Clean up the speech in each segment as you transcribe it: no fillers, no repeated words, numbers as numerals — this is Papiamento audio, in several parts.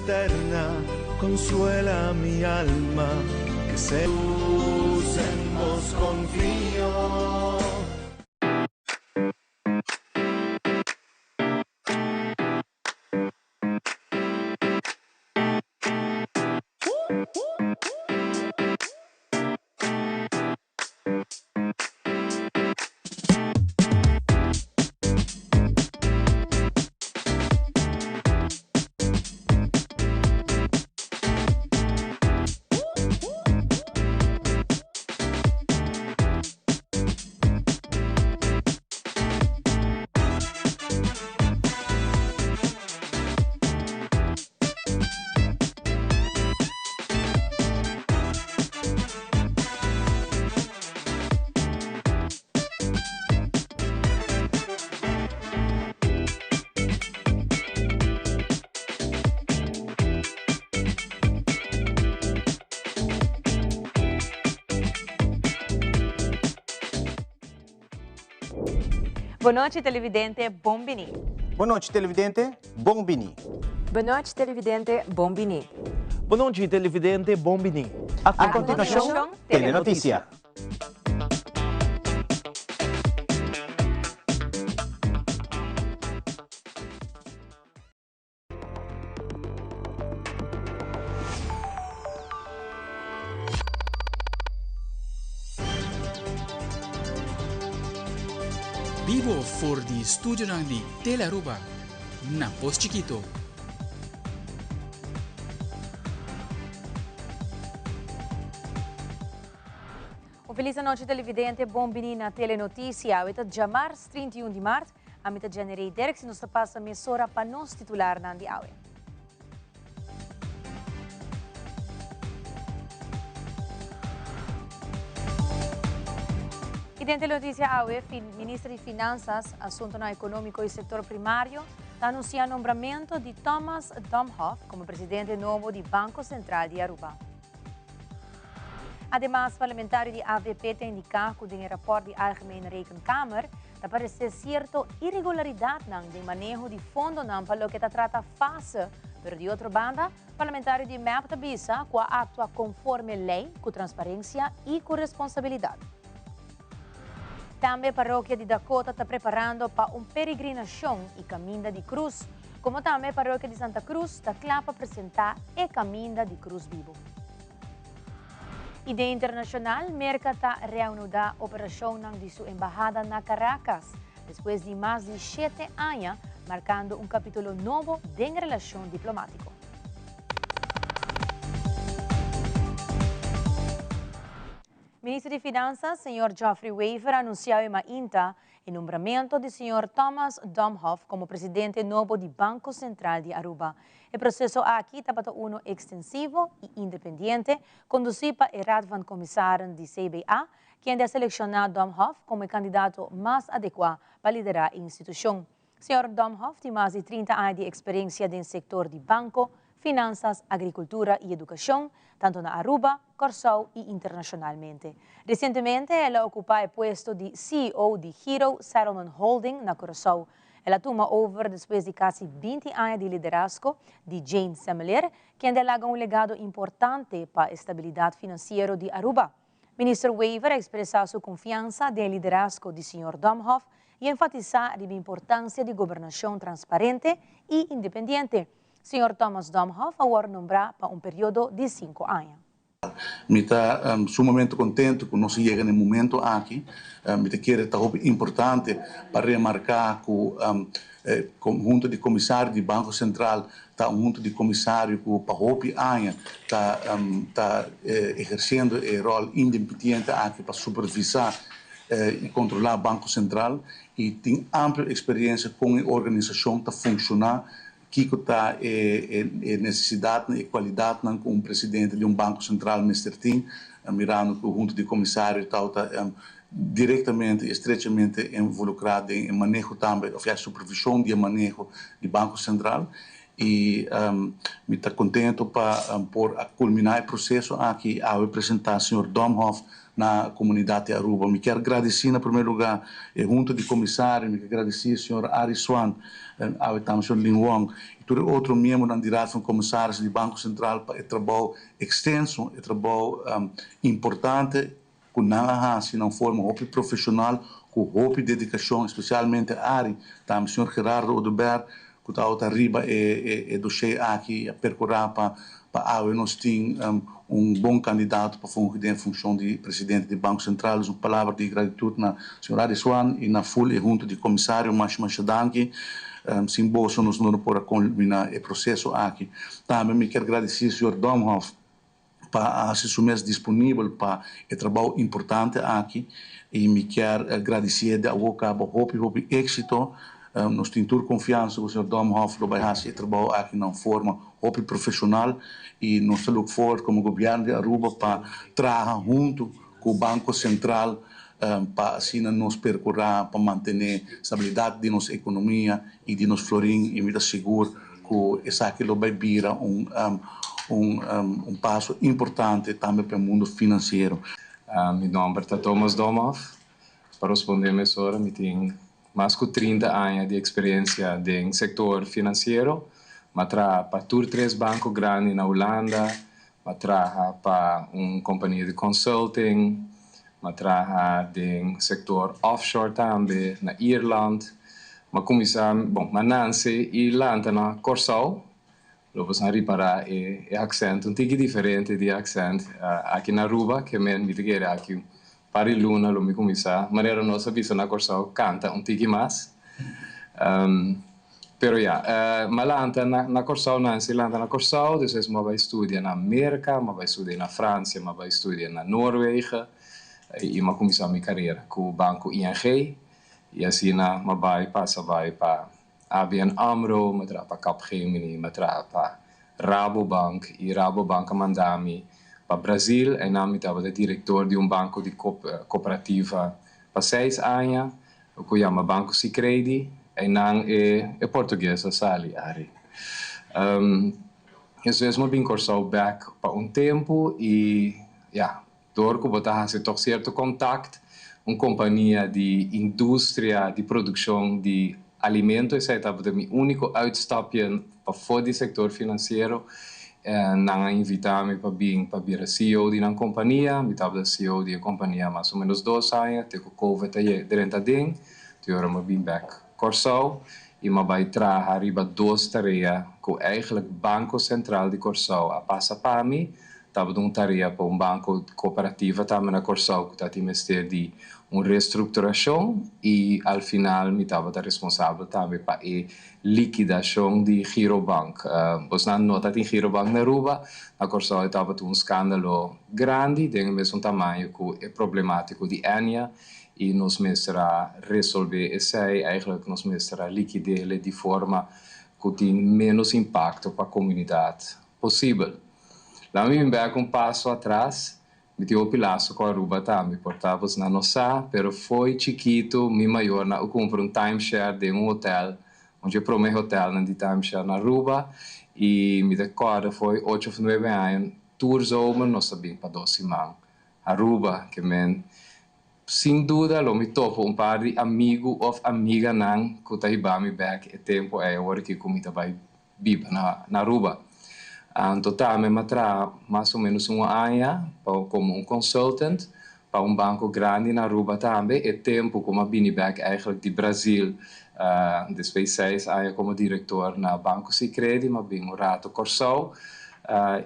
eterna, consuela mi alma, que se en vos confío. Bon nochi, televidente, bon bini. Bon nochi, televidente, bon bini. Bon nochi, televidente, bon bini. Bon nochi, televidente, bon bini. A continuacion, Telenoticia. Bibo for di studionan di Telearuba na Pos Chiquito. Un feliz anochi, televidente, bon bini na Telenoticia. Awe ta djamars 31 di maart, ami ta Jenny Ray Derks y nos ta pasa mesora pa nos titularnan di awe. Y den Telenoticia awe, Minister di Finanzas, Asuntonan Economico y Sector Primario ta anuncia nombramento di Thomas Domhoff como presidente nobo di Banco Central di Aruba. Ademas, parlamentario di avp ta indica cu den e rapport di Algemene Rekenkamer ta parece cierto irregularidadnan den maneho di fondonan pa loke ta trata fase, pero di otro banda, parlamentario di mep ta bisa cu a actua conforme ley, cu transparencia y cu responsabilidad. Tambe parokia di Dakota ta preparando pa un peregrinacion y caminda di cruz, como tambe parokia di Santa Cruz ta cla pa presenta e caminda di cruz bibo. Y den internacional, Merca ta reanuda operacionnan di su embahada na Caracas, despues di mas di shete aña, marcando un capitulo nobo den relacion diplomatico. Minister di Finanzas, señor Geoffrey Wever, a anuncia e mainta e nombramento di señor Thomas Domhoff como presidente nobo di Banco Central di Aruba. E proceso aki tabata uno extensivo y independiente, conduci pa e Raad van Commissarissen di CBA, kende a selecciona Domhoff como e candidato mas adecua pa lidera e institucion. Señor Domhoff tin mas di 30 aña di experiencia den sector di banco, finanzas, agricultura y educacion, tanto na Aruba, Corsou y internacionalmente. Recientemente el a ocupa e puesto di CEO di Giro Settlement Holding na Curaçao. El a tuma over despues di casi 20 aña di liderazgo di Jane Semeleer, kende a laga un legado importante pa e stabilidad financiero di Aruba. Minister Wever a expresa su confiansa den e liderazgo di señor Domhoff y enfatisa riba importancia di gobernacion transparente y independiente. Señor Thomas Domhoff a worde nombra pa un periodo di 5 aña. Mi ta sumamente contento cu nos yega na e momento aki. Mi ta kere ta hopi importante pa remarca cu hunta di comisario di Banco Central ta un hunta di comisario cu pa hopi aña ta eherciendo e rol independiente aki pa supervisa y controla Banco Central y tin amplio experiencia con e organisacion ta funciona, kico ta e necesidadnan y cualidadnan cu un presidente di un Banco Central mester tin, mirando cu hunta di comisario ta directamente y estrechamente involucra den e maneho tambe, of ya supervision di e maneho di Banco Central. Y mi ta contento pa por a culmina e proceso aki, a presenta señor Domhoff. na comunidad di Aruba. Mi kier gradici na primer lugar e hunta di comisario, mi kier gradici señor Arie Swan, awe tambe señor Lin Wong y tur e otro miembronan di Raad van Commissarissen di Banco Central pa e trabou extenso, e trabou importante cu nan a haci na un forma hopi profesional, cu hopi dedicacion, especialmente Arie, tambe señor Gerardo Oduber, cu ta riba e dossier aki a percura pa awe nos tin un bon candidato pa fungi den funcion di presidente di Banco Central. Dus un palabra di gratitud na señor Arie Swan y na full e hunta di comisario. Masha masha danki. Sin boso nos no lo por a culmina e proceso aki. Tambe mi kier gradici señor Domhof pa a haci su mes disponibel pa e trabou importante aki y mi kier gradicié di awo caba hopi hopi exito. Nos tin tur confiansa cu señor Domhof lo bay haci e trabou aki na un forma hopi profesional y nos ta look forward como gobierno di Aruba pa traha hunto cu Banco Central pa asina nos percura pa mantene stabilidad di nos economia y di nos florin y mi ta sigur cu esaki lo bay bira un un un paso importante tambe pa e mundo financiero. Mi nomber ta Thomas Domhoff. Pa responde mesora mi tin mas cu 30 aña di experiencia den sector financiero. Mi a traha pa tur tres banco grandi na Hulanda, mi a traha pa un compania di consulting, mi a traha den sector offshore tambe na Ierland. Mi a cuminsa, bon, mi a nace y lanta na Corsou. Lo boso a ripara e accent, un tiki diferente di accent aki na Aruba, ke men mi ta kere aki un par di luna lo mi cuminsa, manera nos a bisa na Corsou, canta un tiki mas. Pero ya, mi a lanta na Corsou, naci y lanta na Corsou, despues mi a bay studia na Merca, mi a bay studia na Francia, mi a bay studia na Noorwegen y mi a cuminsa mi carera cu banco ING y asina mi a bay pasa bay pa ABN AMRO, mi a traha pa Capgemini, mi a traha pa Rabobank y Rabobank a manda mi pa Brazil, eynan mi tabata director di un banco di cooperativa pa seis aña. Ku yama Banco Sicredi, einan e e portugues a sali ari. Despues mi a bin Kòrsou bèk pa un tempu i ya, dor ku bo ta hasi tòg sierto kontakt, un kompania di industria di produkshon di alimento, esei tabata mi úniko uitstapje pafó di sektor finansiero, nan a invitá mi pa bin pa bira CEO di nan kompania. Mi tabata CEO di e kompania mas o ménos dos aña te ku Covid a drenta aden. Te ora mi a bin bèk Kòrsou i mi a bai traha riba dos tarea ku eigentlik Banko Sentral di Kòrsou a pasa pa mi. Tabata un tarea pa un banko kooperativa tambe na Kòrsou ku ta tin mester di un restrukturashon i al final mi tabata responsabel tambe pa e Likidashon di Girobank. Bosnan no ta tin Girobank na Aruba. Na Kòrsou e tabata un skandalo grandi den e mesun tamaño ku e problemátiko di Ennia i nos mester a resolvé esei. Eigentlik nos mester a likid'é di forma ku tin ménos impakto pa komunidat posibel. Laat mi bin bèk un paso atras. Mi tin hopi laso ku Aruba tambe, por ta bosnan no sa, pero fo'i chikitu mi mayornan a kumpra un timeshare den un hotel, un dje prome hotelnan di timeshare na Aruba, i mi ta kòrda fo'i ocho òf nuebe aña tur zomer nos ta bin pa dos siman Aruba, ke men sin duda lo mi topa un par di amigu òf amiganan ku ta hiba mi bèk e tempu ei awor aki ku mi ta bai biba na na Aruba. Anto tambe m'a traha mas o menos un aña pa komo un consultant pa un banko grandi na Aruba tambe. E tempu ku m'a bini bek eigenlijk di Brazil despues seis aña komo direktor na Banco Sicredi m'a bin un rato Kòrsou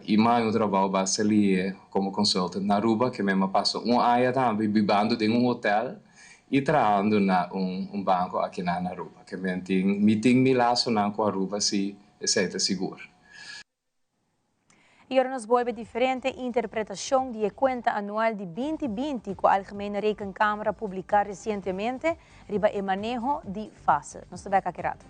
i m'a haña un trabou basta lihe komo consultant na Aruba ke men m'a pasa un aña tambe bibando den un hotel. I trahando na un un banco akinan na Aruba. Ke men tin mi tin mi lasonan ku Aruba si esei ta sigur. I ora nos bolbe diferente interpretashon di e kuenta anual di 2020 ku Algemene Rekenkamer a publiká resientemente riba e maneho di fase. Nos ta bek aki rato.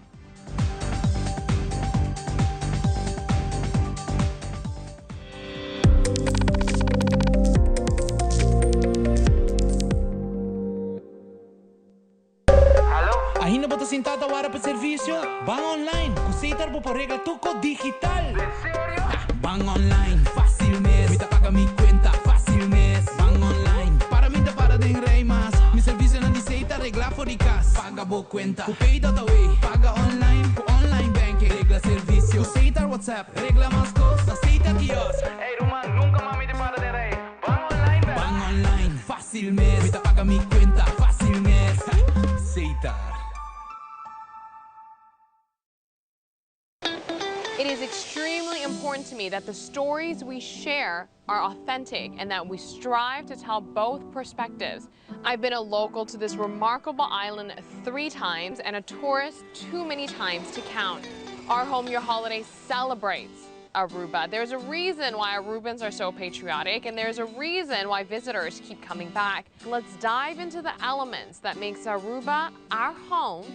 Ainda bo ta sintá ta wara pa servisio? Ban online! Ku Setar bo por regla tur kos digital! Ban online, fásil mes! Mi ta paga mi kuenta, fásil mes! Ban online, para. bo cuenta. Cu Pay.aw, paga online, cu online banking. Regla servicio, cu Setar WhatsApp, regla mas cos, na Setar kiosk. Hey ruman, nunca mas mi ta para den rij. Ban online bek. Ban online, facil mes. Mi ta paga mi cuenta, facil mes. Setar. It is extremely important to me that the stories we share are authentic and that we strive to tell both perspectives. I've been a local to this remarkable island three times and a tourist too many times to count. Our Home Your Holiday celebrates Aruba. There's a reason why Arubans are so patriotic and there's a reason why visitors keep coming back. Let's dive into the elements that makes Aruba our home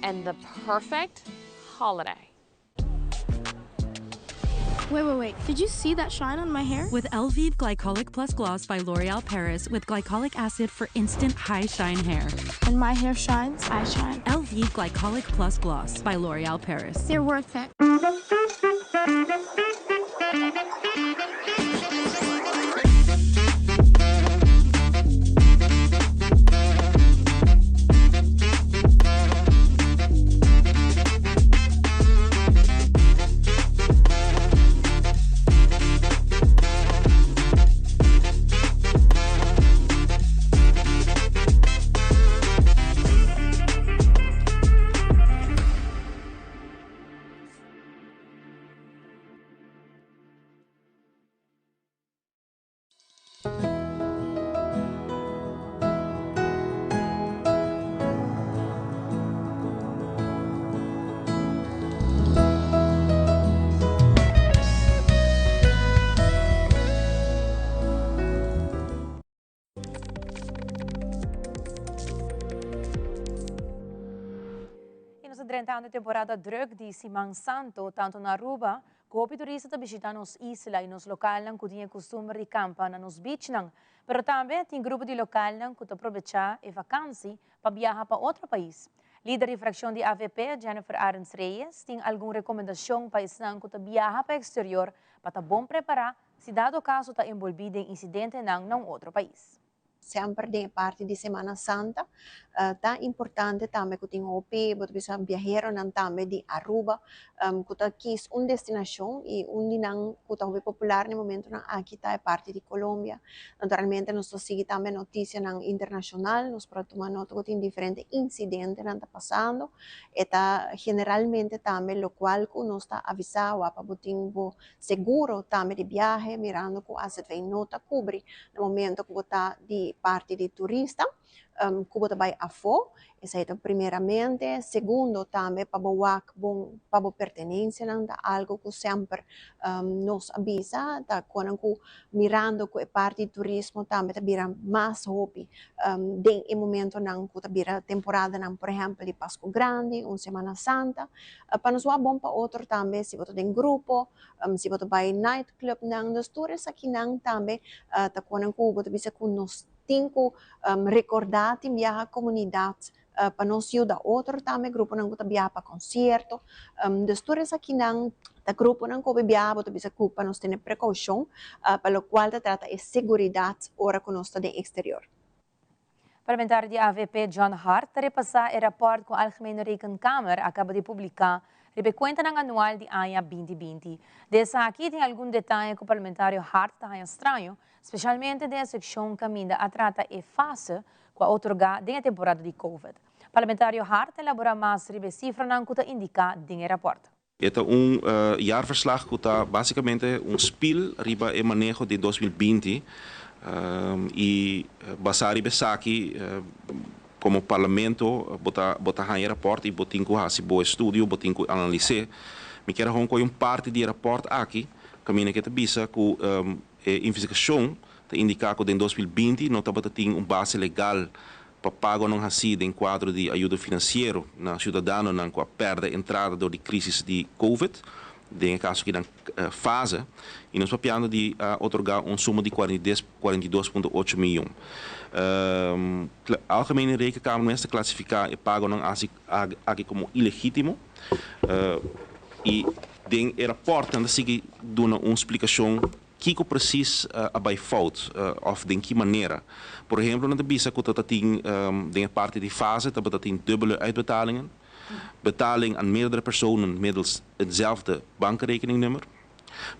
and the perfect holiday. Wait, wait, wait. Did you see that shine on my hair? With Elvive Glycolic Plus Gloss by L'Oreal Paris with glycolic acid for instant high shine hair. When my hair shines, I shine. Elvive Glycolic Plus Gloss by L'Oreal Paris. You're worth it. Y nos ta drentando e temporada druk di Siman Santo, tanto na Aruba, cu hopi turista ta bishita nos isla y nos localnan cu tin e custumber di campa na nos beachnan. Pero tambe tin grupo di localnan cu ta probecha e vakantie pa biaha pa otro pais. Lider di fraccion di avp, Jennifer Arends Reyes, tin algun recomendacion pa esnan cu ta biaha pa exterior pa ta bon prepara si dado caso ta enbolbi den incidentenan na un otro pais. Semper den e parti di Semana Santa ta importante tambe ku tin hopi bo ta bisa biaheronan tambe di Aruba ku ta kis un destinashon i un di nan ku ta hopi popular na e momentonan aki ta e parti di Colombia. Naturalmente nos ta sigui tambe notisianan internashonal, nos por a tuma nota ku tin diferente insidentenan ta pasando, e ta generalmente tambe lokual ku nos ta avisá wak pa bo tin bo Seguro tambe di biahe mirando ku AZV no ta kubri na momento ku bo ta di parti di turista ku bo ta bai afó, esei ta primeramente. Segundo tambe pa bo wak bon pa bo pertenensianan ta algu ku semper nos a bisa ta konan ku mirando ku e parti di turismo tambe ta bira mas hopi den e momentonan ku ta bira temporadanan por ehèmpel di Pasku Grandi, un Semana Santa. Pa nos wak bon pa otro tambe si bo ta den grupo, si bo ta bai night clubnan, dus tur esakinan tambe ta konan ku bo ta bisa ku nos tin ku rekordá tin biaha komunidat pa nos yuda otro tambe, gruponan ku ta biaha pa konsierto, dus tur esakinan ta gruponan ku hopi biaha bo ta bisa ku pa nos tene prekoushon pa lokual ta trata e seguridat ora ku nos ta den eksterior. Parlamentario di avp John Hart ta repasá e rapòrt ku Algemene Rekenkamer a kaba di publiká riba e kuentanan anual di aña 2020. Den esaki tin algun detaye ku parlamentario Hart ta haña straño, spesialmente den e sekshon kaminda a trata e fase ku a otorgá den e temporada di Covid. Parlamentario Hart ta elaborá mas riba e sifranan ku ta indiká den e rapòrt. E ta un jaarverslag ku ta básikamente un spil riba e maneho di 2020 i basá riba esaki komo parlamento bo ta bo ta haña e rapòrt i bo tin ku hasi bo estudio, bo tin ku analis'é. Mi kier a hon kohe un parti di e rapòrt aki kaminda ke ta bisa ku e investigashon ta indiká ku den 2020 no tabata tin un base legal pa pagonan hasí den kuadro di ayudo finansiero na siudadanonan ku a pèrdè entrada dor di krísis di Covid, den e kaso aki nan fase, i nos papiando di a otorgá un suma di 42,8 miyon. Algemene Rekenkamer mes ta klasifiká e pagonan aki komo ilegítimo i den e rapòrt nan ta sigui duna un splikashon. Kiko precies a bay fout of den ki manera? Por ehemplo nan ta bisa cu ta tin den e parti di fase tabata tin dubbele uitbetalingen, betaling aan meerdere personen middels hetzelfde bankrekeningnummer,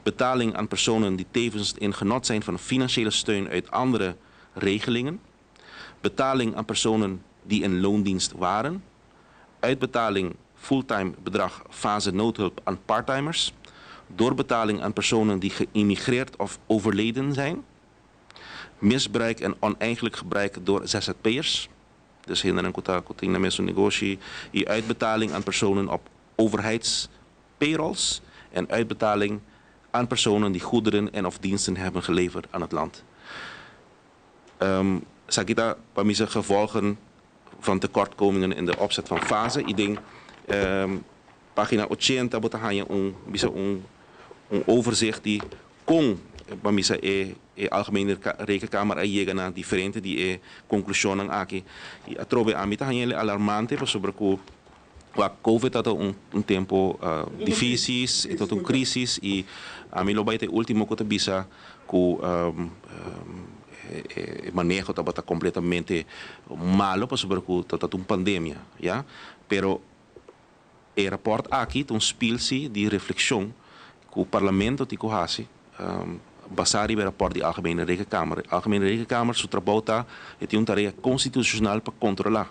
betaling aan personen die tevens in genot zijn van financiële steun uit andere regelingen, betaling aan personen die in loondienst waren, uitbetaling fulltime bedrag fase noodhulp aan parttimers, doorbetaling aan personen die geïmmigreerd of overleden zijn, misbruik en oneigenlijk gebruik door ZZP'ers, dus hendenan ku ta ku tin nan mesun negoshi, i uitbetaling aan personen op overheidspayrolls en uitbetaling aan personen die goederen en of diensten hebben geleverd aan het land. Esaki ta pa mi sa gevolgen van tekortkomingen in de opzet van fase i den pagina ochenta bo ta haña un bisa un un overzicht di kon pa misa e e Algemene Rekenkamer a yega na diferente di e konklushonnan aki. I atrobe ami ta haña el alarmante pasobra ku wak covid ta ta un un tempo difisis, e ta ta un krisis i ami lo bai ta e ultimo ku ta bisa ku e maneho tabata kompletamente malo pasobra ku ta ta un pandemia, ya. Pero e rapòrt aki ta un spil si di reflekshon ku Parlamento tin ku hasi basá riba e rapòrt di Algemene Rekenkamer. Algemene Rekenkamer su trabou ta e tin un tarea konstitushonal pa kontrolá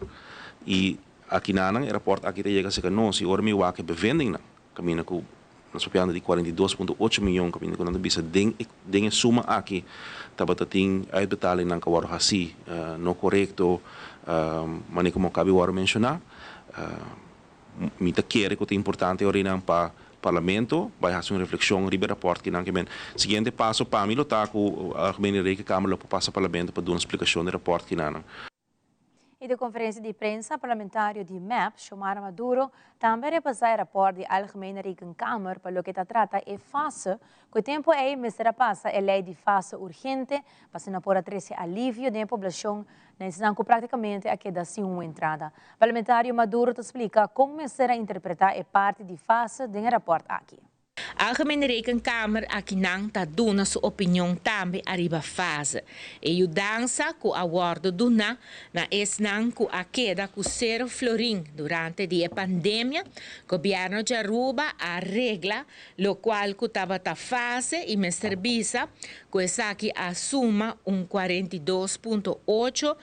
i akinanan e rapòrt aki ta yega serka nos i ora mi wak e bevindingnan kaminda ku nos papiando di 42,8 miyon kaminda ku nan ta bisa den e den e suma aki tabata tin uitbetalingnan ku a wòrdu hasí no korekto manera ku kabi wòrdu menshoná. Mi ta kere ku ta importante orinan pa Parlamento bai hasi un reflekshon riba e rapòrt kinan ke men. Siguiente paso pa mi lo ta ku Algemene Rekenkamer lo por pasa Parlamento pa duna splikashon di e rapòrt kinanan. I den konferensia di prensa, parlamentario di mep, Xiomara Maduro, tambe a repasá e rapòrt di Algemene Rekenkamer pa loke ta trata e fase ku e tempu ei mester a pasa e lei di fase urgente pa asina por a trese alivio den e poblashon na esnan ku praktikamente a keda sin un entrada. Parlamentario Maduro ta splika kon mester a interpretá e parti di fase den e rapòrt aki. Algemene Rekenkamer akinan ta duna su opinion tambe ariba fase. E yudansa ku a wòrdu duna na esnan ku a keda ku sero florin durante di e pandemia, Gobièrnu di Aruba a regla lokual ku tabata fase i mester bisa ku esaki a suma un 42,8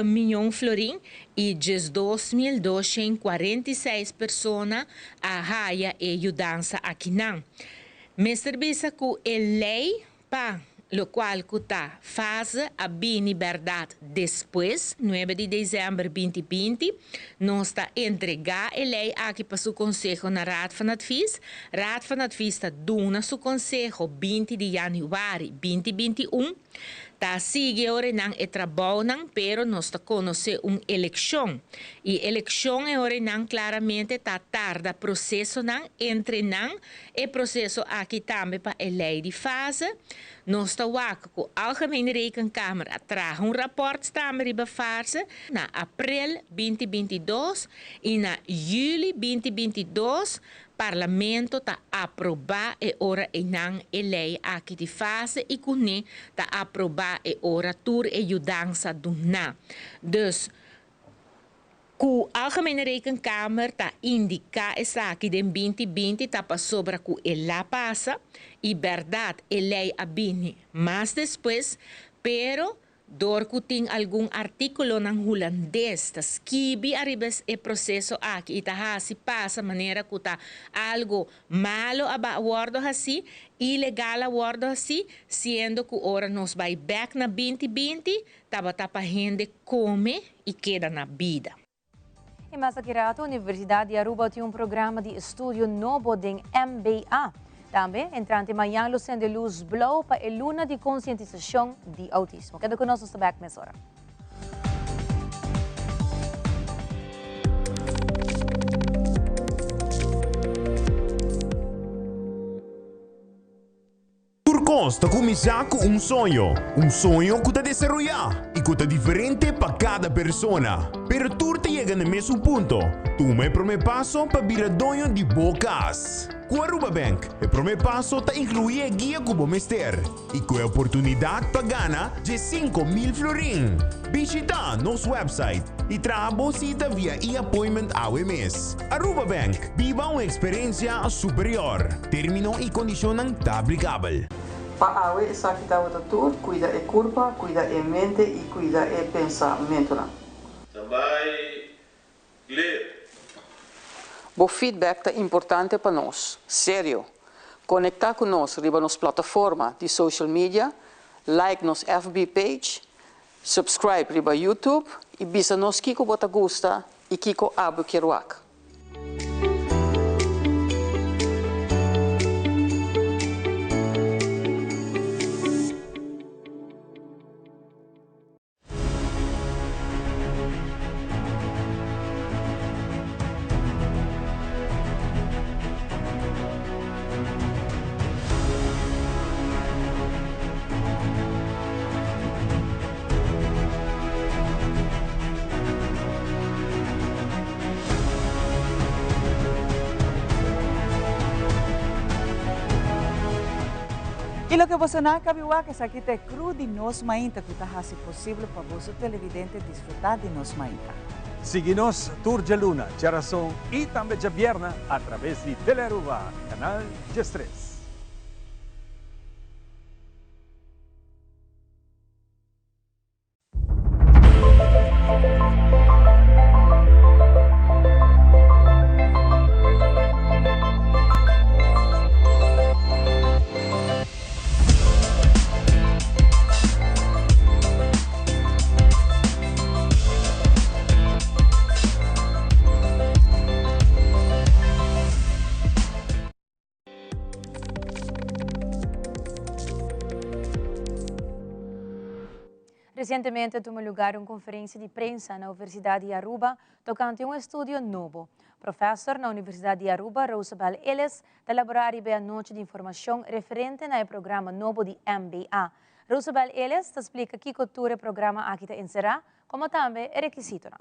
miyon florin i 12.246 persona a haya e yudansa akinan. Mester bisa ku e lei pa lokual ku ta fase a bini bèrdat despues, nuebe di desèmber 2020, nos ta entregá e lei aki pa su konseho na Raad van Advies. Raad van Advies ta duna su konseho 20 di yanüari 2021. Ta sigui orenan e trabounan pero nos ta konosé un elekshon. I elekshon e orenan klaramente ta tarda prosesonan, entre nan e proseso aki tambe pa e lei di fase. Nos ta wak ku Algemene Rekenkamer a traha un rapòrt tambe riba fase na aprel 2022 i na yüli 2022 Parlamento ta aprobá e ora einan e lei aki di fase i kuné ta aprobá e ora tur e yudansa duná. Dus, ku Algemene Rekenkamer ta indiká esaki den 2020 ta pasobra ku e la pasa i bèrdat e lei a bini mas despues, pero Dor ku tin algun artíkulonan hulandes ta skibi ariba e proseso aki i ta hasi pasa manera ku ta algu malu a wòrdu hasí, ilegal a wòrdu hasí, siendo ku ora nos bai bèk na 2020 tabata pa hende kome i keda na bida. I mas aki rato Universidad di Aruba tin un programa di estudio nobo den MBA. Tambe, entrante mañan lo sende luz blauw pa e luna di concientisacion di autismo. Keda cu nos, nos ta back mesora. Tur kos ta kuminsá ku un soño, un soño ku ta desaroyá i ku ta diferente pa kada persona. Pero tur ta yega na e mesun punto, tuma e promé paso pa bira doño di bo kas. Ku Aruba Bank, e promé paso ta inkluí e guia ku bo mester i ku e oportunidat pa gana 15,000 florin. Bishitá nos website i traha bo sita via e-appointment awe mes. Aruba Bank, biba un eksperensia superior. Término i kondishonnan ta aplikabel. Pa awe esaki tabata tur, kuida e kurpa, kuida e mente i kuida e pensamentunan. Standby, clear. Bo feedback ta importante pa nos. Serio! Konektá ku nos riba nos plataforma di social media, like nos FB page, subscribe riba YouTube i bisa nos kiko bo ta gusta i kiko abo kier wak. Y loke boso nan a cabi wak esaki ta e crew di Nos Mainta cu ta haci posible pa boso televidente disfruta di Nos Mainta. Sigui nos tur djaluna, djarason y tambe djabierna a traves di Telearuba, canal 13. Recientemente a tuma lugar un conferencia di prensa na Universidad di Aruba tocante un estudio nobo. Professor na Universidad di Aruba, Rosabel Ellis, ta elabora riba e anochi di informacion referente na e programa nobo di MBA. Rosabel Ellis ta splica kico tur e programa aki ta encera, como tambe e requisitonan.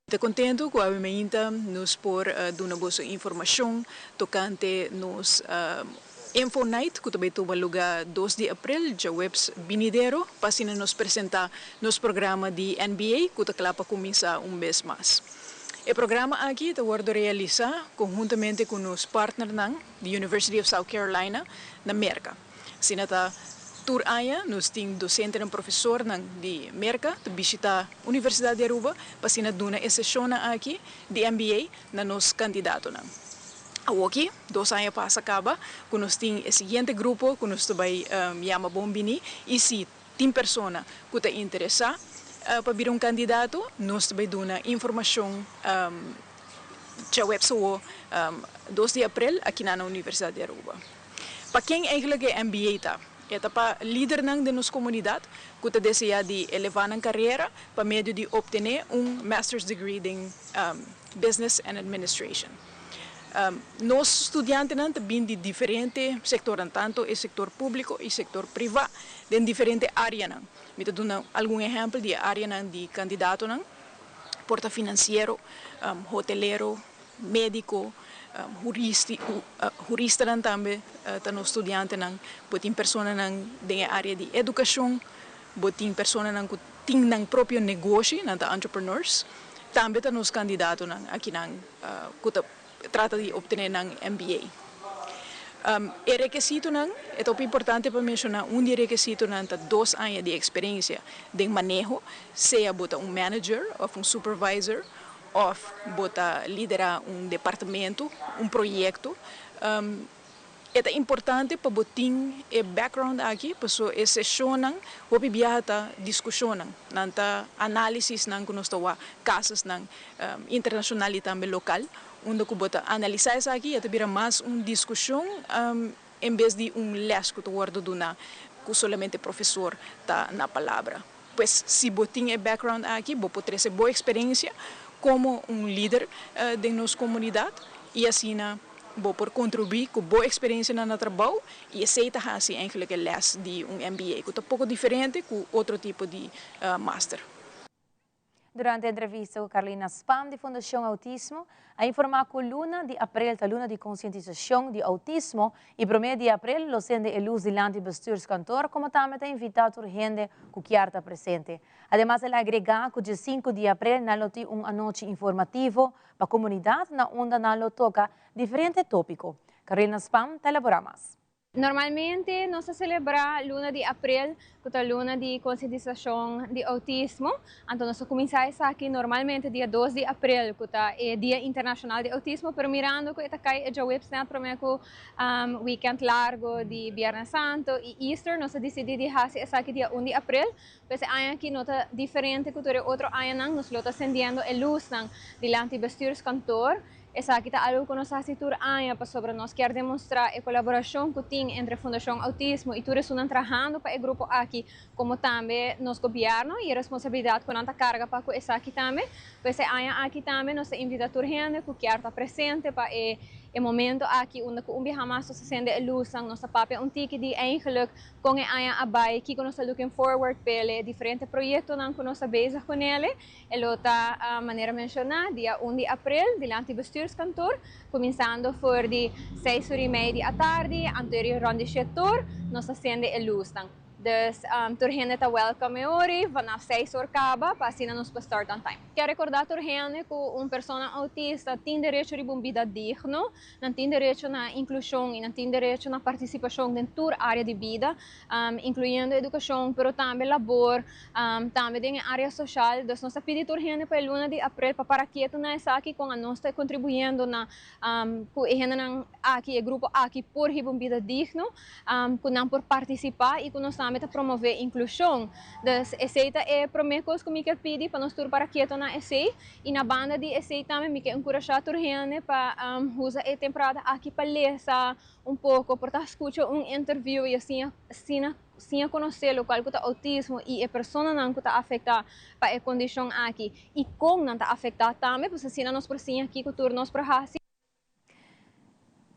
Ta contento cu awe mainta nos por duna boso informacion tocante nos Info Night cu ta bay tuma luga dos di april, djaweps binidero, pa asina nos presenta nos programa di NBA cu ta cla pa cuminsa un bes mas. E programa aki ta wordo realisa conhuntamente cu nos partnernan di University of South Carolina na Merca. Asina ta tur aña nos tin dosentenan profesornan di Merka ta bishita Universidat di Aruba pa asina duna e seshonnan aki di MBA na nos kandidatonan. Awoki dos aña pasa kaba ku nos tin e siguiente grupo ku nos ta bai yama bon bini i si tin persona ku ta interesá pa bira un kandidato nos ta bai duna informashon djaweps awo dos di aprel akinan na Universidat di Aruba. Pa ken eigenlijk e MBA ta? E ta pa lidernan den nos komunidat ku ta deseá di elevá nan karera pa medio di optené un Master's Degree den Business and Administration. Nos studiantenan ta bin di diferente sektornan, tantu e sektor públiko i sektor privá, den diferente áreanan. Mi ta duna algun ehèmpel di e áreanan di kandidatonan, por ta finansiero, hotelero, médiko, huristi, huristanan tambe ta nos studiantenan, bo tin personanan den e área di edukashon, bo tin personanan ku tin nan propio negoshi, nan ta entrepreneurs, tambe ta nos kandidatonan akinan ku ta trata di optené nan MBA. E rekesitonan, e ta hopi importante pa menshoná, un di e rekesitonan ta dos aña di eksperensia den maneho, sea bo ta un manager òf un supervisor Òf bo ta liderá un departamento, un proyekto. E ta importante pa bo tin e background aki, paso e seshonnan hopi biaha ta diskushonnan, nan ta análisisnan ku nos ta wak, kasosnan internashonal i tambe lokal, unda ku bo ta analisá esaki i e ta bira mas un diskushon en bes di un lès ku ta wòrdu duná ku solamente profesor ta na palabra. Pues si bo tin e background aki bo por trece bo experiencia como un lider den nos comunidad y asina bo por contribui cu bo experiencianan na trabou y esey ta haci eigenlijk e les di un MBA cu ta poco diferente cu otro tipo di master. Durante entrevista ku Carolina Spam di Fundashon Outismo, a informá ku luna di aprel ta luna di konsientisashon di outismo i promé di aprel lo sende e lus dilanti bestuurskantoor komo tambe ta invitá tur hende ku kier ta presente. Ademas el a agregá ku dje sinku di aprel nan lo tin un anochi informativo pa komunidat na unda nan lo toka diferente tópiko. Carolina Spam ta elaborá mas. Normalmente nos ta selebrá luna di aprel ku ta luna di konsientisashon di outismo. Anto nos ta kuminsá esaki normalmente dia dos di aprel ku ta e dia internashonal di outismo, pero mirando ku e ta kai e djaweps nèt promé ku wikènt largu di Bièrnè Santu i Easter nos a disidí di hasi esaki dia un di aprel. Pues e aña aki no ta diferente ku tur e otro añanan, nos lo ta sendiendo e lusnan dilanti bestuurskantoor. Esaki ta algu ku nos hasi tur aña pasobra nos kier demostrá e kolaborashon ku tin entre Fundashon Outismo i tur esunnan trahando pa e grupo aki komo tambe nos gobièrnu i e responsabilidat ku nan ta karga pa ku esaki tambe. Pues e aña aki tambe nos ta invitá tur hende ku kier ta presente pa e e momento aki unda ku un biaha mas nos ta sende e lusnan, nos ta papia un tiki di eigenlijk kon e aña a bai, kiko nos ta looking forward p'e diferente proyektonan ku nos ta bezig kunele. E lo ta, manera menshoná, dia un di aprel dilanti Bestuurskantoor, kuminsando for di seis ora i mei di atardi, anto rònt di shete or nos ta sende e lusnan. Dus tur hende ta wèlkòm e ora vanaf seis or kaba pa asina nos por start on time. Kier rekordá tur hende ku un persona outista tin derecho riba un bida digno, nan tin derecho na inklushon i nan tin derecho na partisipashon den tur área di bida, inkluyendo edukashon pero tambe labor, Tambe den e área soshal. Dus nos ta pidi tur hende pa e luna di aprel pa para ketu na esaki kon anos ta kontribuyendo na ku e hendenan aki, e grupo aki por hiba un bida digno, ku nan por partisipá i ku nos tambe ta promové inklushon. Dus esei ta e promé kos ku mi ke pidi pa nos tur para ketu na esei. I na banda di esei tambe mi ke enkurashá tur hende pa usa e temporada aki pa lesa un poko, por ta skucha un interview i asina asina. Siña konosé lokual ku ta outismo i e personanan ku ta afektá pa e kondishon aki i kon nan ta afektá tambe, pues asina nos por siña kiko tur nos por hasi.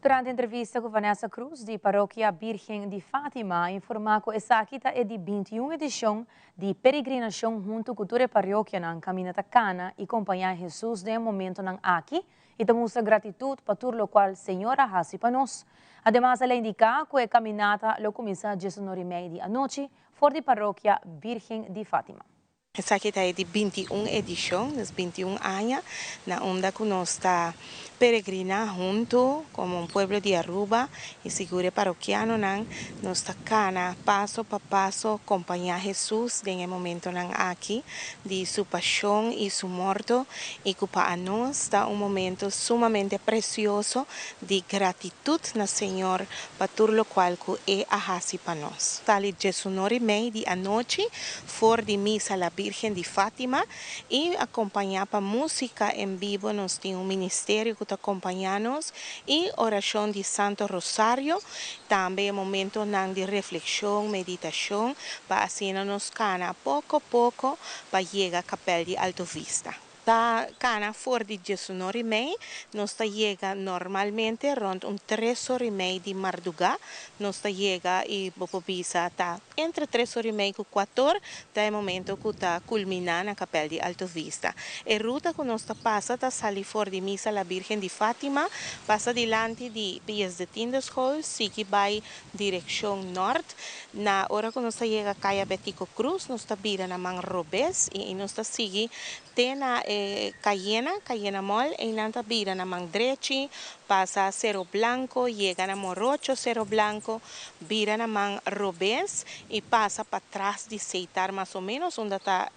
Durante entrevista ku Vanessa Cruz di Parokia Birgen di Fatima a informá ku esaki ta e di bintiun edishon di peregrinashon huntu ku tur e parrokianan kaminda ta kana i kompañá Hesus den e momentonan aki i ta mustra gratitut pa tur lokual Señor a hasi pa nos. Ademas el a indiká ku e kaminata lo kuminsá diesunor i mei di anochi for di Parokia Birgen di Fatima. Esaki ta e di 21 edishon, dus 21 aña, na unda ku nos ta peregriná huntu komo un pueblo di Aruba i sigur e parokianonan. Nos ta kana paso pa paso kompañá Hesus den e momentonan aki di su pashon i su morto i ku pa anos ta un momento sumamente presioso di gratitut na Señor pa tur lokual ku E a hasi pa nos. Sali diesunor i mei di anochi for di Misa La Birgen di Fatima i akompañá pa músika en bibo nos tin un ministerio ku ta kompañá nos i orashon di Santo Rosario, tambe e momentonan di reflekshon, meditashon pa asina nos kana poko poko pa yega Kapèl di Alto Vista. Ta kana for di diesunor i mei, nos ta yega normalmente rònt un tres or i mei di mardugá. Nos ta yega i bo por bisa ta entre tres or i mei ku kuator ta e momento ku ta kulminá na Kapèl di Alto Vista. E ruta ku nos ta pasa ta sali for di Misa La Birgen di Fátima, pasa dilanti di Pies de Tiende School, sigui bai Direkshon nort. Na ora ku nos ta yega Kaya Betico Cruz nos ta bira na man robes i nos ta sigui te na e Cayena, Cayena Mall, einan ta bira na man drechi, pasa Cero Blanco, yega na Morocho Cero Blanco, bira na man robes i pasa patras di Seitar mas o menos unda ta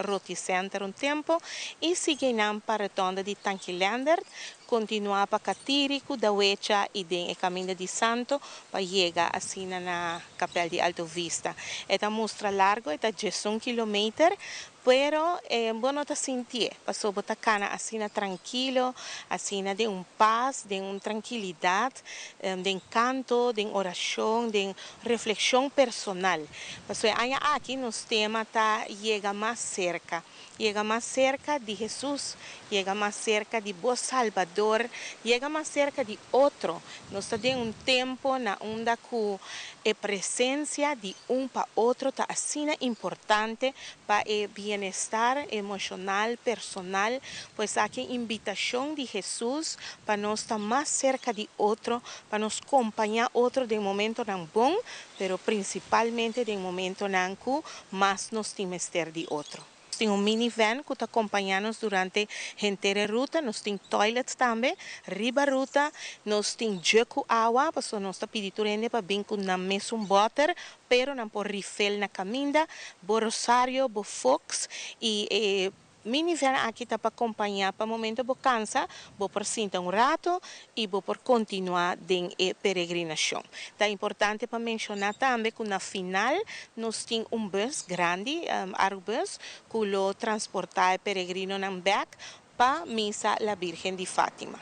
Roti Center un tempo i sigui einan pa rotonda di Tanki Leendert Kontinuá pa Katiri ku Dawecha i den e kaminda di Santo pa yega asina na Kapèl di Alto Vista. E ta mustra largo, e ta diesun kilometer, pero bo no ta sintié, pasobra bo ta kana asina trankilo, asina den un pas, den un trankilidat, den kanto, den orashon, den reflekshon personal. Pasobra e aña aki nos tema ta yega mas serka. Yega mas serka di Hesus, yega mas serka di bo Salbador, yega mas serka di otro. Nos ta den un tempo na unda ku e presensia di un pa otro ta asina importante pa e bienestar. bienestar emoshonal, personal, pues aki invitashon di Hesus pa nos ta mas serka di otro, pa nos kompañá otro den momentonan bon, pero prinsipalmente den momentonan ku mas nos tin mester di otro. Nos tin un minivan ku ta kompañá nos durante henter e ruta, nos tin toilet tambe riba ruta, nos tin jug ku awa, pasobra nos ta pidi tur hende pa bin ku nan mesun bòter, pero nan por refill na kaminda, bo rosario, bo fox i e minivan aki ta pa kompañá pa momento bo kansa, bo por sinta un rato i bo por kontinuá den e peregrinashon. Ta importante pa menshoná tambe ku na final nos tin un bus grandi, Arubus, ku lo transportá e peregrinonan bèk pa Misa La Virgen di Fátima.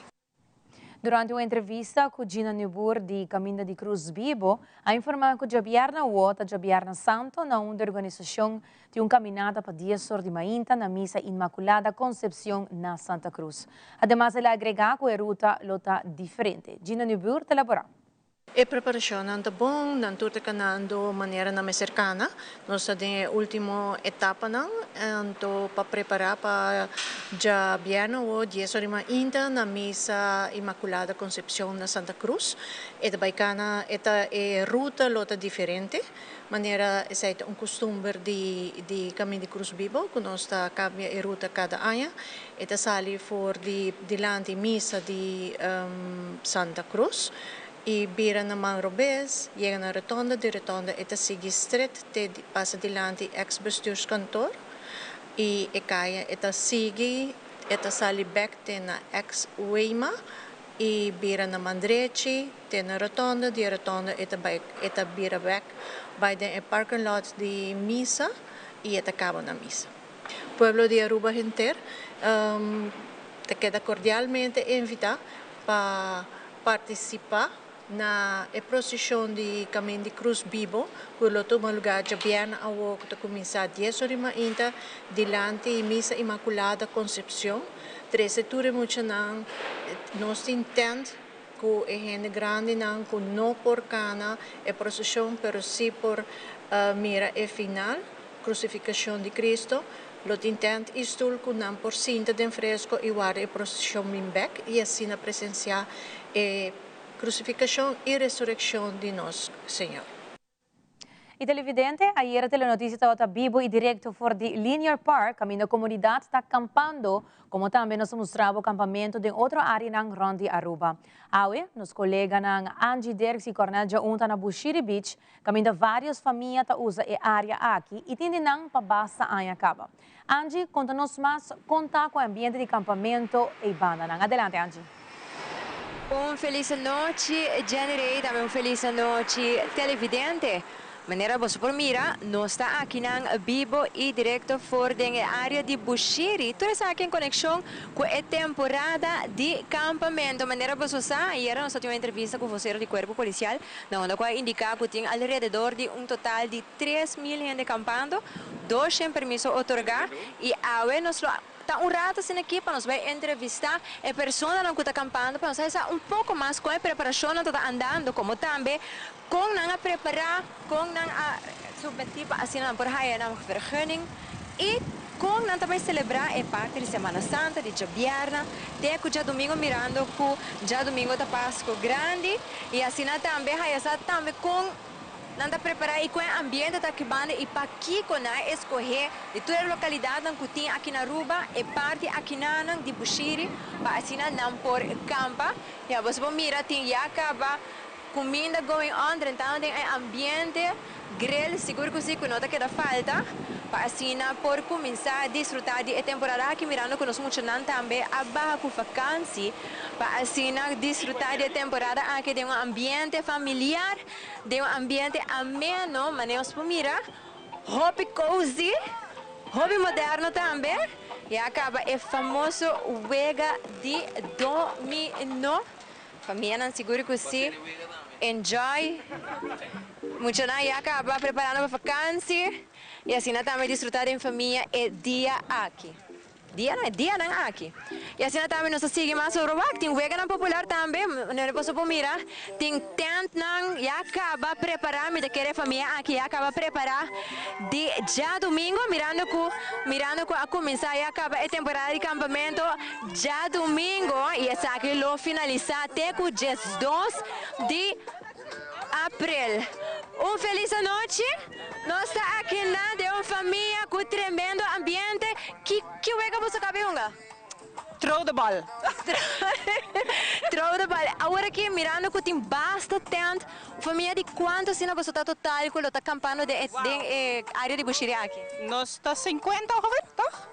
Durante un entrevista ku Gina Nieuwboer di Caminda di Cruz Bibo a informá ku djabièrnè awó ta djabièrnè santo na unda e organisashon tin un kaminata pa dies or di mainta na Misa Inmaculada Concepcion na Santa Cruz. Ademas el a agregá ku e ruta lo ta diferente. Gina Nieuwboer ta elaborá. E preparashonnan ta bon, nan tur ta kanando manera nan mester kana. Nos ta den e último etapanan, anto pa prepará pa djabièrnè awor dies ora i mainta na Misa Inmaculada Concepcion na Santa Cruz. E ta bai kana, e ta e ruta lo ta diferente, manera esei ta un kustumber di di Kamin di Cruz Bibo ku nos ta kambia e ruta kada aña. E ta sali for di dilanti misa di Santa Cruz y bira na man robes, yega na rotonda, di rotonda e ta sigui stret te pasa dilanti ex bestuurskantoor y e caya e ta sigui e ta sali bek te na ex Weima y bira na man drechi te na rotonda, di e rotonda e ta bay e ta bira bek bay den e parking lot di misa y e ta caba na misa. Pueblo di Aruba henter ta keda cordialmente invita pa participa na e procession di Camin di Cruz Bibo cu lo tuma lugar djabièrnè awo cu ta cuminsa dies ora di mainta dilanti Misa Inmaculada Concepcion. Trece tur e muchanan, nos tin tent cu e hende grandinan cu no por cana e procession pero si por mira e final. Krusifikashon di Kristo, lo tin tènt i stul ku nan por sinta den fresko i warda e proseshon bin bèk i asina presensiá e krusifikashon i resurekshon di nos Señor. I televidente, ayera Telenoticia tabata bibo i direkto for di Linear Park kaminda komunidat ta kampando Como tambe nos a mustra bo campamento den otro areanan rond di Aruba. Awe, nos coleganan Angie Dirks y Cornel Djaun ta na Bushiri Beach, caminda varios famia ta usa e area aki y tin di nan pa basta aña caba. Angie, conta nos mas con ta cu e ambiente di campamento ey bandanan. Adelante, Angie. Un feliz anochi Jenny Rey, tambe un feliz anochi televidente. Manera boso por mira, nos ta akinan bibo i direkto for den e área di Bushiri. Tur esaki en konekshon ku e temporada di kampamentu. Manera boso sa, ayera nos a tin un entrevista ku vosero di Kuerpo Polisial, na unda ku a indiká ku tin alrededor di un total di 3000 hende kampando, 200 permiso otorgá i awe nos lo Ta un rato asina aki pa nos bai entrevistá e personanan ku ta kampando pa nos sa un poko mas kon e preparashonnan ta ta andando komo tambe kon nan a prepará, kon nan a submití pa asina nan por haya nan vergunning i kon nan ta bai selebrá e parti di Semana Santa di djabièrnè te ku djadumingu mirando ku djadumingu ta Pasko Grandi i asina tambe haya sa tambe kon Nan ta prepará i ku e ambiente ta akibando i pakiko nan a eskohé di tur e lokalidatnan ku tin aki na Aruba e parti akinanan di Bushiri pa asina nan por kampa. Ya boso por mira tin ya kaba kuminda going on drentando den e ambiente grill sigur ku si ku no ta keda falta pa asina por kuminsá disfrutá di e temporada aki mirando ku nos muchanan tambe a baha ku vakansi pa asina disfrutá di e temporada aki den un ambiente familiar. Den un ambiente ameno, manera nos por mira, hopi cozy, hopi moderno tambe. Ya caba e famoso wega di domino. Famianan sigur cu si enjoy. Muchanan ya caba preparando pa vakantie y asina tambe disfruta den famia e dia aki. Dianan, e dianan aki. Y asina tambe nos ta sigui mas oro wak. Tin weganan popular tambe, manera boso por mira. Tin tentnan ya caba prepara, mi ta kere e famia aki ya caba prepara di djadumingo, mirando cu mirando cu a cuminsa ya caba e temporada di campamento djadumingo y esaki lo finalisa te cu 12 di April. Un felis anochi. Nos ta aki na den un famia cu tremendo ambiente. Ki ki wega boso cabe hunga? Throw the ball. Throw the ball. Awor aki mirando cu tin basta tent, un famia di cuanto asina boso ta total cu lo ta campando den e den e area di Bushiri aki? Nos ta 50 ongeveer, toch?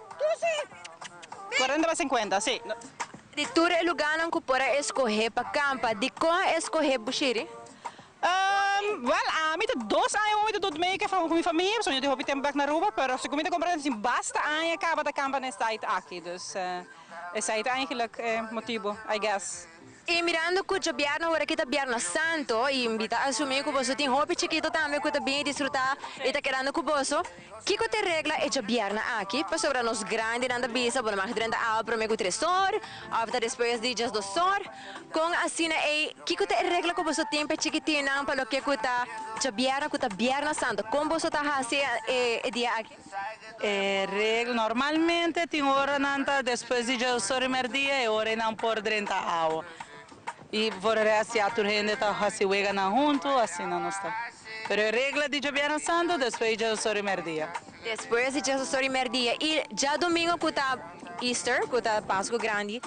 40 pa 50, si. Di tur e lugánan ku por a eskohé pa kampa, dikon a eskohé Bushiri? Wèl, ami ta dos aña ku mi ta dut mee ku mi famia, pasobra mi no tin hopi tempu bèk na Aruba, pero segun mi ta komprende tin basta aña kaba ta kampa na e site aki, dus esei ta eigenlijk e motibu, I guess. I mirando ku djabièrnè ora ki ta Bièrnè Santo, i mi ta asumí ku boso tin hopi chikito tambe ku ta bin i disfrutá i ta kedando ku boso, kiko ta e regla e djabièrnè aki? Pasobra nos grandinan ta bisa bo no mag drenta awa promé ku tres or, òf ta despues di diesdos or. Kon asina ei, kiko ta e regla ku boso tin pa e chikitinnan pa loke ku ta djabièrnè ku ta Bièrnè Santo? Kon boso ta hasi e dia aki? E regla, normalmente tin oranan ta despues di djesor i merdia e ora einan por drenta awa. I for e rest ya tur hende ta hasi weganan huntu, asina nos ta. Pero e regla di djabièrnè santu despues di djesor i merdia. Despues di djesor i merdia i djadumingu ku ta Easter, ku ta Pasku Grandi,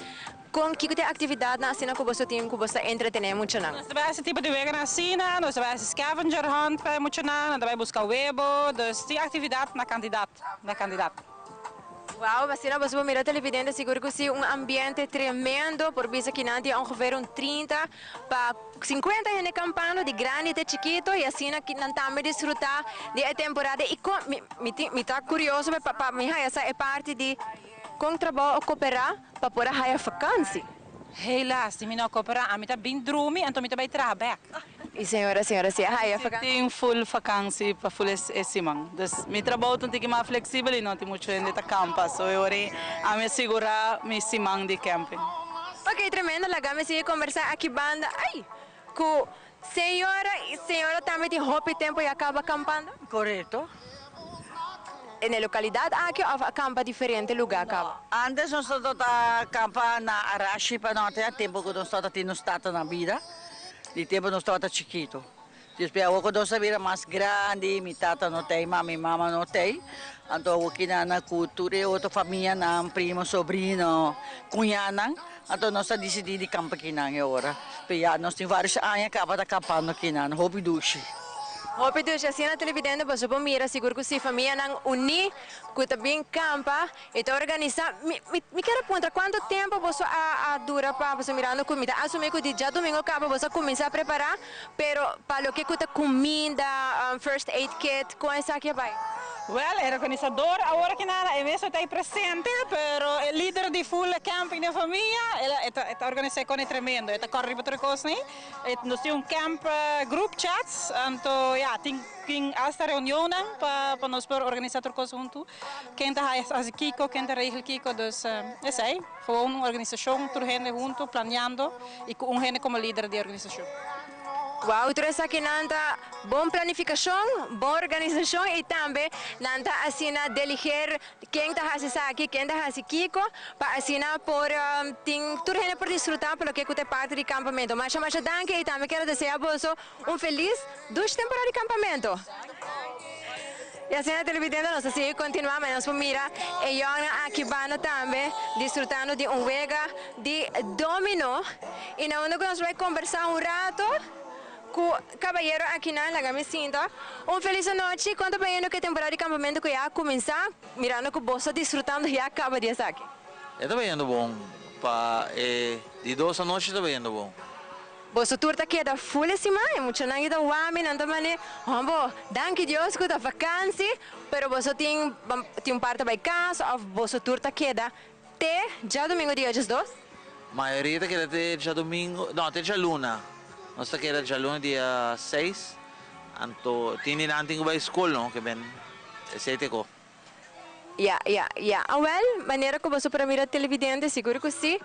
Kon kiko ta e aktividatnan asina ku boso tin ku boso ta entretené muchanan? Nos ta bai hasi tipo di weganan asina, nos ta bai hasi scavenger hunt pa e muchanan, nan ta bai buska webo, dus tin aktividat na kantidat, na kantidat. Wao, asina boso por mira televidente sigur ku si un ambiente tremendo, por bisa kinan tin ongeveer un 30 pa 50 hende kampando di grandi te chikito i asina nan tambe disfruta di e temporada i kon mi mi tin mi ta kurioso pa pa mi haya sa e parti di Kon trabou a koperá pa por a haya vakansi? Helaas, si mi no a koperá, ami ta bin drumi, anto mi ta bai traha bèk. I señora, señora si a haya vakansi? Tin full vakansi pa full e siman. Dus mi trabou ta un tiki mas fleksibel i no tin muchu hende ta kampa. So e ora ei ami a sigurá mi siman di camping. Ok, tremendo. Laga mi sigui kombersá aki banda. Ai! Ku señora i señora tambe tin hopi tempu ya kaba kampando? Korekto. En e lokalidat aki òf a kampa diferente lugá kaba? No, antes nos tabata kampa na Arashi pa no tin tempu ku nos tabata tin nos tata na bida, di tempu nos tabata chikitu. Despues awor ku nos a bira mas grandi, mi tata no t'ei mas, mi mama no t'ei, anto awor kinan ku tur e otro famianan, primo, sobrino, kuñanan, Anto nos a disidí di kampa kinan e ora. Pero ya nos tin vários aña kaba ta kampando kinan. Hopi dushi. Hopi dushi. Asina televidente boso por mira sigur ku si famianan uní ku ta bin kampa i ta organisá. Mi mi mi kier a puntra kuantu tempu boso a a dura pa boso mirando ku mi ta asumí ku di djadumingu kaba boso a kuminsá prepará pero pa loke ku ta kuminda, first aid kit, kon esaki a bai? Wel, e organisador awor aki nada, e mes no ta ei presente, pero e lider di full e camping den famia, el a, e ta, e ta organisa e kone tremendo, e ta kòrda riba tur e kosnan ei. E, nos tin un camp group chats, anto ya, tin, tin asta reunionnan pa, pa nos por organisa tur kos huntu. Ken ta hasi kiko, ken ta regel kiko, dus esei, gewoon un organisashon, tur hende huntu planeando i ku un hende komo lider di e organisashon. Wou, tur esakinan ta bon planifikashon, bon organisashon i tambe nan ta asina deliger ken ta hasi esaki, ken ta hasi kiko, pa asina por tin tur hende por disfruta pa loke ku ta e parti di kampamentu. Masha masha danki i tambe kier a desea boso un felis dushi temporada di kampamentu. I asina televidente nos ta sigui kontinuá, ma nos por mira e yòngnan aki banda tambe disfrutando di un wega di domino. I na unda ku nos bai kombersá un rato ku kabayero akinan, laga mi sinta. Un felis anochi, kon ta bayendo ku e temporada di kampamentu ku ya a kuminsá, mirando ku boso ta disfrutando ya kaba di esaki? E ta bayendo bon, pa e di dos anochi ta bayendo bon. Boso tur ta keda full e siman, e muchanan ki ta wami nan ta mane, Hombo, danki Dios ku ta vakansi, pero boso tin tin un par ta bai kas of boso tur ta keda te djadumingu dia 12? Mayoria ta keda te djadumingu, no, te djaluna. Nos ta keda djaluna dia seis, anto tin di nan tin ku bai skol no, ke ben esei te ko. Ya, ya, ya. Awel, manera ku boso por a mira televidente, sigur ku si.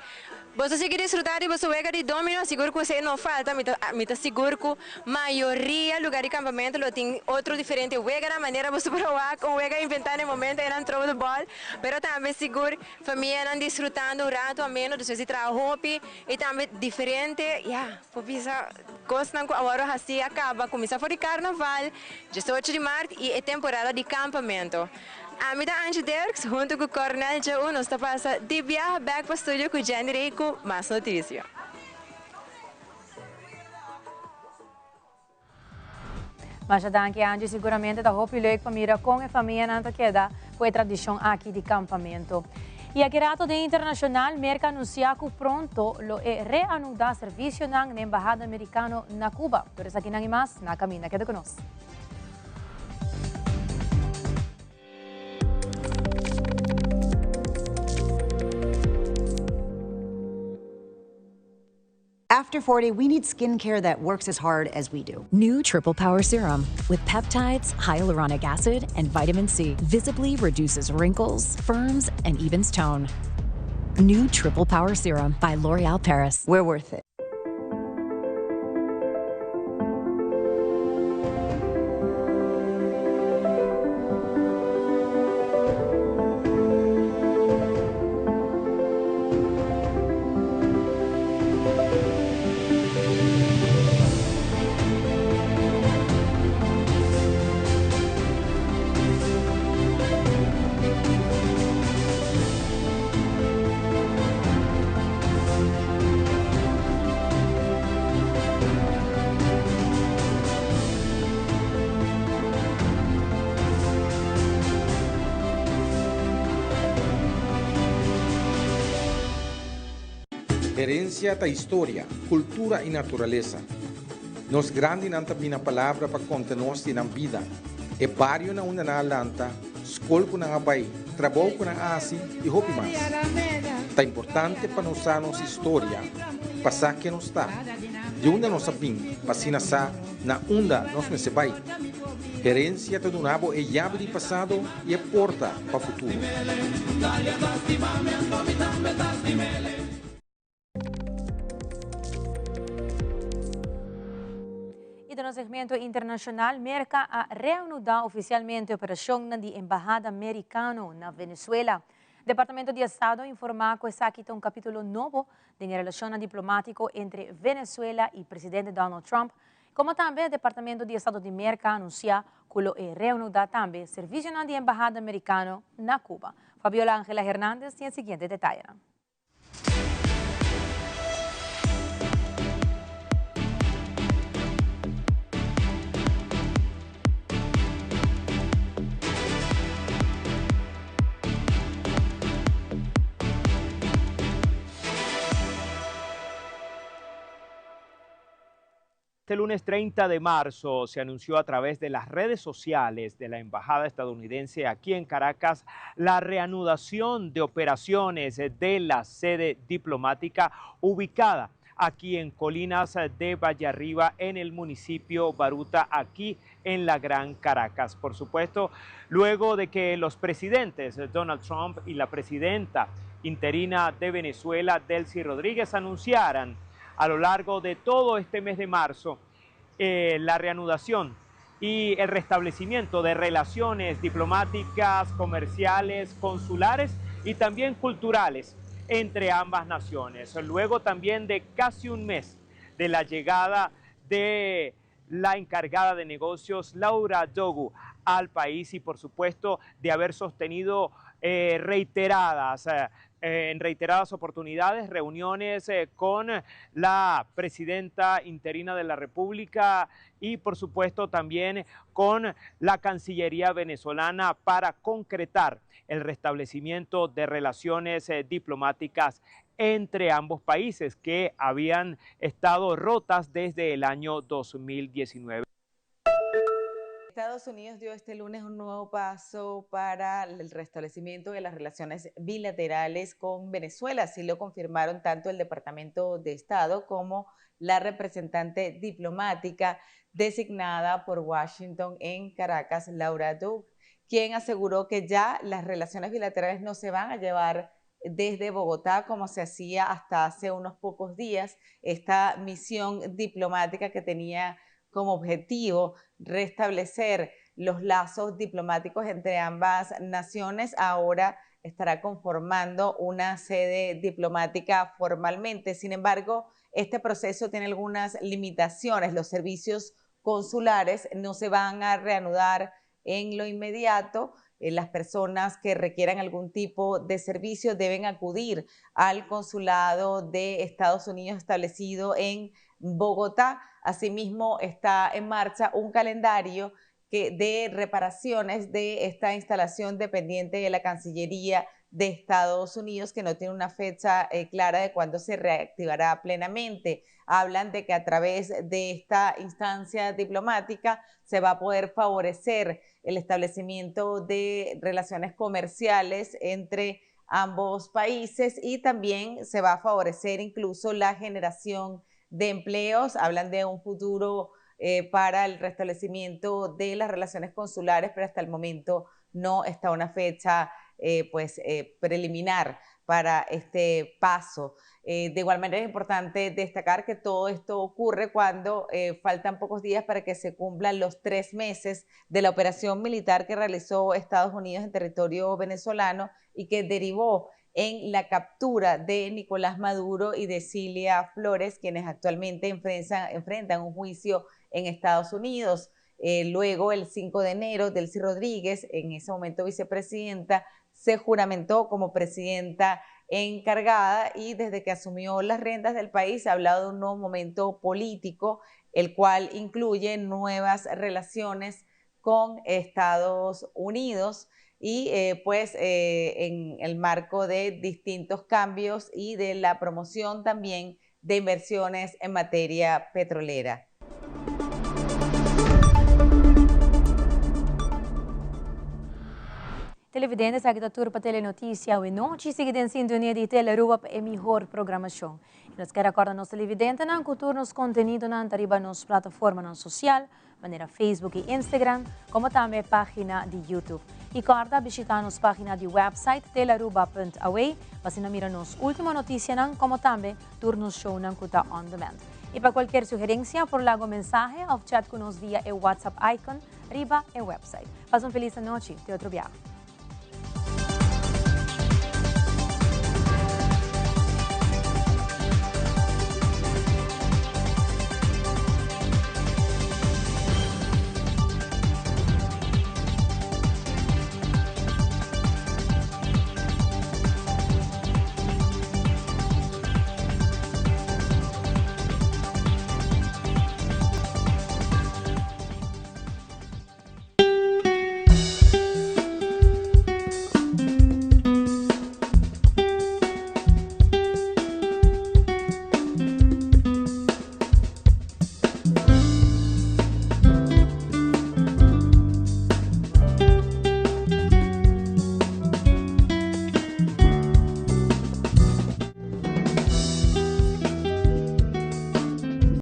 Boso sigui disfrutá di boso wega di domino, sigur ku esei no falta. Mi ta, mi ta sigur ku mayoria lugar di kampamentu lo tin otro diferente weganan, manera boso por a wak un wega inventá na e momento einan throw the ball. Pero tambe sigur famianan disfrutando un rato ameno despues di traha hopi i tambe diferente, ya, por bisa kosnan ku awor a hasi a kaba, kuminsá for di karnaval, diesocho di mart i e temporada di kampamentu. Ami ta Angie Dirks, huntu ku Cornel Djaú nos ta pasa di biaha bek pa studio ku Jenny Rey ku mas notisia. Masha danki Angie, siguramente ta hopi leuk pa mira kon e famianan ta keda ku e tradishon aki di kampamentu. I aki rato den internashonal, Merka a anunsiá ku pronto lo e reanudá servisionan na embahada merikano na Cuba. Tur esakinan i mas na kaminda. Keda ku nos. After 40, we need skincare that works as hard as we do. New Triple Power Serum with peptides, hyaluronic acid, and vitamin C visibly reduces wrinkles, firms, and evens tone. New Triple Power Serum by L'Oreal Paris. We're worth it. Herencia ta historia, cultura y naturalesa. Nos grandinan ta bina palabra pa conta nos di nan bida, e bario na unda nan a lanta, skol ku nan a bai, trabou ku nan a hasi i hopi mas. Ta importante pa nos sa nos historia, pa sa ken nos ta, di unda nos a bin, pa asina sa na unda nos mester bai. Herensia ta duna bo e yabi di pasado i e porta pa futuro. I den nos segmento internashonal, Merka a reanudá ofisialmente operashonnan di embahada merikano na Venezuela. Departamento di Estado a informá ku esaki ta un kapítulo nobo den e relashonnan diplomátiko entre Venezuela i presidente Donald Trump, komo tambe Departamento di Estado di Merka a anunsiá ku lo e reanudá tambe servisionan di embahada merikano na Cuba. Fabiola Angela Hernandez tin e siguiente detayenan. Este lunes 30 de marzo se anunció a través de las redes sociales de la Embajada estadounidense aquí en Caracas la reanudación de operaciones de la sede diplomática ubicada aquí en Colinas de Vallarriba, en el municipio Baruta, aquí en la Gran Caracas. Por supuesto, luego de que los presidentes Donald Trump y la presidenta interina de Venezuela, Delcy Rodríguez, anunciaran a lo largo de todo este mes de marzo eh, la reanudación y el restablecimiento de relaciones diplomáticas, comerciales, consulares y también culturales entre ambas naciones. Luego también de casi un mes de la llegada de la encargada de negocios Laura Dogu al país y por supuesto de haber sostenido eh, reiteradas eh, en reiteradas oportunidades reuniones eh, con la presidenta interina de la República y por supuesto también con la Cancillería venezolana para concretar el restablecimiento de relaciones eh, diplomáticas entre ambos países que habían estado rotas desde el año 2019. Estados Unidos dio este lunes un nuevo paso para el restablecimiento de las relaciones bilaterales con Venezuela. Así lo confirmaron tanto el Departamento de Estado como la representante diplomática designada por Washington en Caracas, Laura Duke quien aseguró que ya las relaciones bilaterales no se van a llevar desde Bogotá como se hacía hasta hace unos pocos días. Esta misión diplomática que tenía como objetivo restablecer los lazos diplomáticos entre ambas naciones, ahora estará conformando una sede diplomática formalmente. Sin embargo, este proceso tiene algunas limitaciones. Los servicios consulares no se van a reanudar en lo inmediato. Las personas que requieran algún tipo de servicio deben acudir al consulado de Estados Unidos establecido en Bogotá. Asimismo, está en marcha un calendario que, de reparaciones de esta instalación dependiente de la Cancillería de Estados Unidos, que no tiene una fecha clara de cuándo se reactivará plenamente. Hablan de que a través de esta instancia diplomática se va a poder favorecer el establecimiento de relaciones comerciales entre ambos países y también se va a favorecer incluso la generación de empleos. Hablan de un futuro para el restablecimiento de las relaciones consulares, pero hasta el momento no está una fecha preliminar para este paso. De igual manera es importante destacar que todo esto ocurre cuando faltan pocos días para que se cumplan los 3 meses de la operación militar que realizó Estados Unidos en territorio venezolano y que derivó en la captura de Nicolás Maduro y de Cilia Flores, quienes actualmente enfrentan un juicio en Estados Unidos. Luego, el 5 de enero, Delcy Rodríguez, en ese momento vicepresidenta, se juramentó como presidenta encargada y desde que asumió las riendas del país ha hablado de un nuevo momento político, el cual incluye nuevas relaciones con Estados Unidos y en el marco de distintos cambios y de la promoción también de inversiones en materia petrolera. Televidentes, aki ta tur pa Telenoticia awe nochi. Sigui den sintonia di Telearuba pa e mihor programacion. Y nos kier acorda nos televidentenan cu tur nos contenidonan ta riba nos plataformanan social, manera Facebook y Instagram, como tambe e pagina di YouTube. Y corda bishita nos pagina di website telearuba punt awe pa asina mira nos ultimo noticianan como tambe tur nos shownan cu ta on demand. Y pa cualkier sugerencia por laga un mensahe of chat cu nos via e WhatsApp icon riba e website. Pasa un feliz anochi. Te otro biaha.